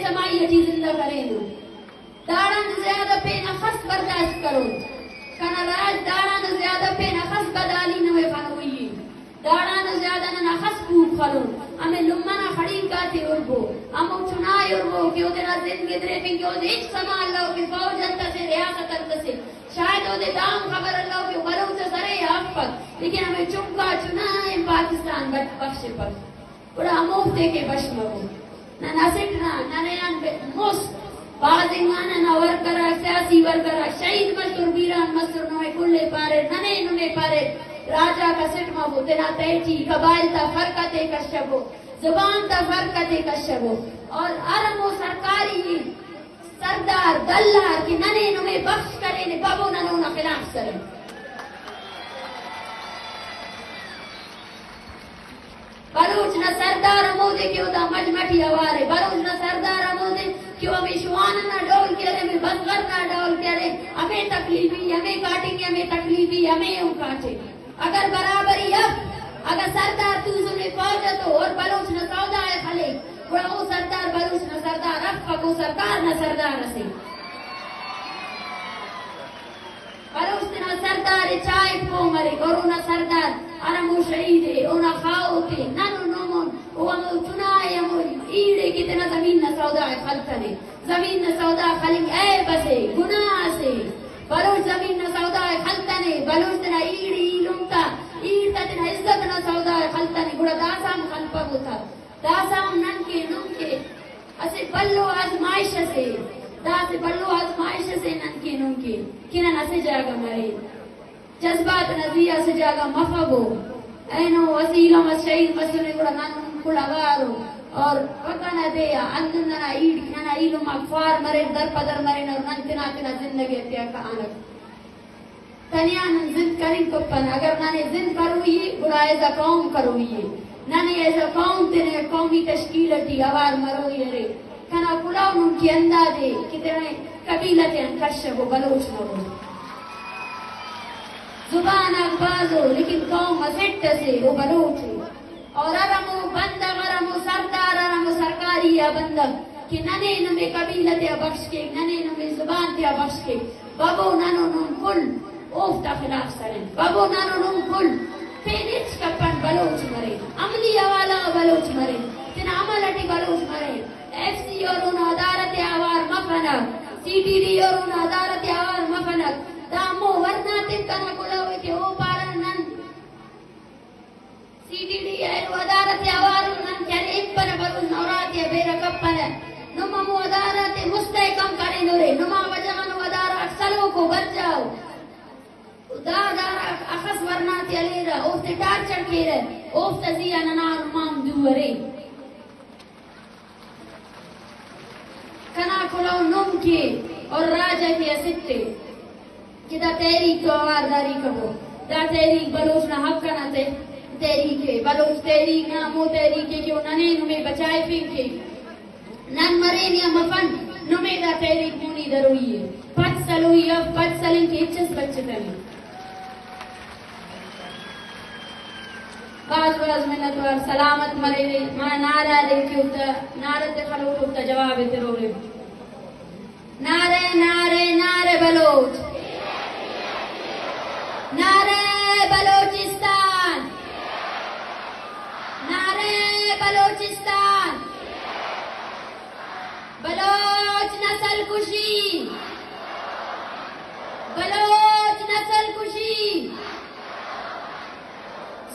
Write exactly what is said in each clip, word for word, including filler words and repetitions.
سمائی ٹی زندہ کرینو۔ داڑان زیادہ پین اخس برداشت کرون۔ کنا راج داڑان زیادہ پین اخس بدحالی نمے خنوئی ءِ۔ داڑان زیادہ نن اخس کوک خلون۔ ہمے لمہ نا خڑینک آتے ہربو۔ ہمو چنا ءِ ہربو کہ اودے نا زند گدریفنگ کہ اودے ہچ سما الو کہ فوج انت اسے، ریاست انت اسے۔ شاید اودے دا ہم خبر الو کہ او بلوچ اس ارے یا افک، لیکن ہمے چنکا چنا ءِ پاکستان بٹ-، بخشپک۔ گڑا ہموفتے کہ بش مرو۔ نن اسٹ نا، ننے آن بے-، مست بھاز انگا ننا ورکر آک، سیاسی ورکر آک شہید مسر، بیران مسر، نمے کل ءِ پاریر، ننے نمے پاریر، راج آک اسٹ مبو، تینا تہٹی قبائل تا فرق آتے کشبو، زبان تا فرق آتے کشبو، اور ہر ہمو سرکاری سردار دلار کہ ننے نمے بخش کرینے، ببو نن اونا خلاف سرین۔ بلوچ نا سردار ہمودے کہ او دا مجمع ٹی اوار ءِ۔ بلوچ نا سردار ہمودے کہ او ہمے شوان نا ڈول کہ ارے، ہمے بزغر نا ڈول کہ ارے، ہمے تکلیفی، ہمے کاٹنگ، ہمے تکلیفی، ہمے ہم کاٹے۔ اگر برابری اف، اگہ سردار توسنے فوج اتو اور بلوچ نا سودا ءِ خلیک، گڑا او سردار بلوچ نا سردار افک، او سرکار نا سردار اسے۔ بلوچ تینا سردار ءِ چائک پہہ مریک، اور اونا سردار ہر ہمو شہید ءِ، اونا خاہوت ءِ، نن و نمن، او ہمو چنا ءِ، ہمو ایڑ ءِ کہ تینا زمین نا سودا ءِ خلتنے۔ زمین نا سودا خلنگ عیب اسے، گناہ اسے۔ بلوچ زمین نا سودا ءِ خلتنے، بلوچ تینا ایڑ ایلم تا، ایڑ تا تینا عزت نا سودا ءِ خلتنے، گڑا داسہ ہم خلپبو تا۔ داسہ ہم نن کہ نن کہ اسہ بھلو آزمائش اسے، دا اسہ بھلو آزمائش اسے نن کہ نن کہ، کہ نن اسہ جاگہ مرین۔ جذبات نا زی آ اسہ جاگہ مفبو۔ اینو اسہ ایلم اس شہید مسنے گڑا نن کل اوارو اور پکا نا دے آ ہندن ننا ایڑ، ننا ایلم آک خوار مریر، در پدر مرین اور نن تینا تینا زندگی ءِ تیا کہانک۔ تنیا نن زند کننگ کپنہ۔ اگر ننے زند کروئی ءِ، گڑا ایز اے قوم کروئی ءِ۔ ننے ایز اے قوم تینے قومی تشکیل اٹی اوار مروئی ارے۔ کنا کلہو نم کہ ہندادے کہ تینے قبیلہ تیان کشبو، بلوچ مرو۔ زبان آک بھاز ءُ، لیکن قوم اسٹ اسے، او بلوچ ءِ۔ اور ہر ہمو بندغ، ہر ہمو سردار، ہر ہمو سرکاری آ بندغ کہ ننے نمے قبیلہ تیا بخش کیک، ننے نمے زبان تیا بخش کیک، ببو نن و نم کل اوفتا خلاف سرین۔ ببو نن و نم کل پین ہچ کپن، بلوچ مرین، عملی حوالہ غا بلوچ مرین، تینا عمل اٹی بلوچ مرین۔ ایف سی اور اونا ادارہ تیا اوار مفنک، سی ٹی ڈی اور اونا ادارہ تیا اوار مفنک۔ دا ہمو ورنا تن کنا کلہو ءِ کہ او پارہ نن سی ٹی ڈی اینو ادارہ تے اوارو، نن کہ ارے ہنپنہ بلوچ نا اُرا تیا بیرہ کپنہ۔ نم ہمو ادارہ تے مستحکم کرینورے، نما وجہ غان او ادارہ غاک سلوک ءُ برجا ءُ۔ دا ادارہ غاک اخس ورنا تے ہلیرہ، اوفتے ٹارچر کیرہ، اوفتا زی آ ننا نما ہم دو ارے۔ کنا کلہو نم کے اور راج ءِ کہ اسٹ ءِ کہ دا تحریک تو اوار داری کبو۔ دا تحریک بلوچ نا حق انا تے-، تحریک ءِ۔ بلوچ تحریک نا ہمو تحریک ءِ کہ او ننے نمے بچائفنگ کے۔ نن مرین یا مفن، نمے دا تحریک مونی دروئی ءِ۔ پد سلوئی اف، پد سلنگ کہ ہچ اس بچفنگ۔ بھاز بھاز منت وار، سلامت مریرے۔ ما نعرہ دنگ کیوہ تہ، نعرہ تے خلوٹوک تہ جواب ءِ ترورے۔ نعرہ، نعرہ، نعرہ بلوچ۔ نعرہ بلوچستان۔ نعرہ بلوچستان۔ بلوچ نسل کشی۔ بلوچ نسل کشی۔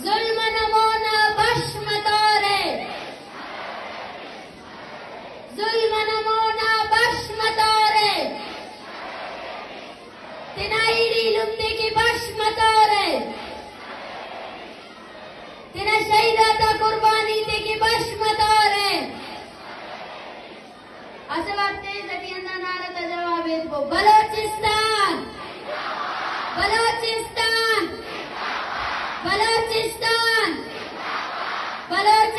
ظلم نا مونا بش متورے۔ ظلم نا مونا بش متورے۔ تینا ایڑی ایلم تے کہ بش متورے۔ تینا شہید آتا قربانی تے کہ بش متورے۔ اسہ وار تیز اٹی ہندا نعرہ تا جواب ایتبو، بلوچستان! بلوچستان! بلوچستان! بلوچ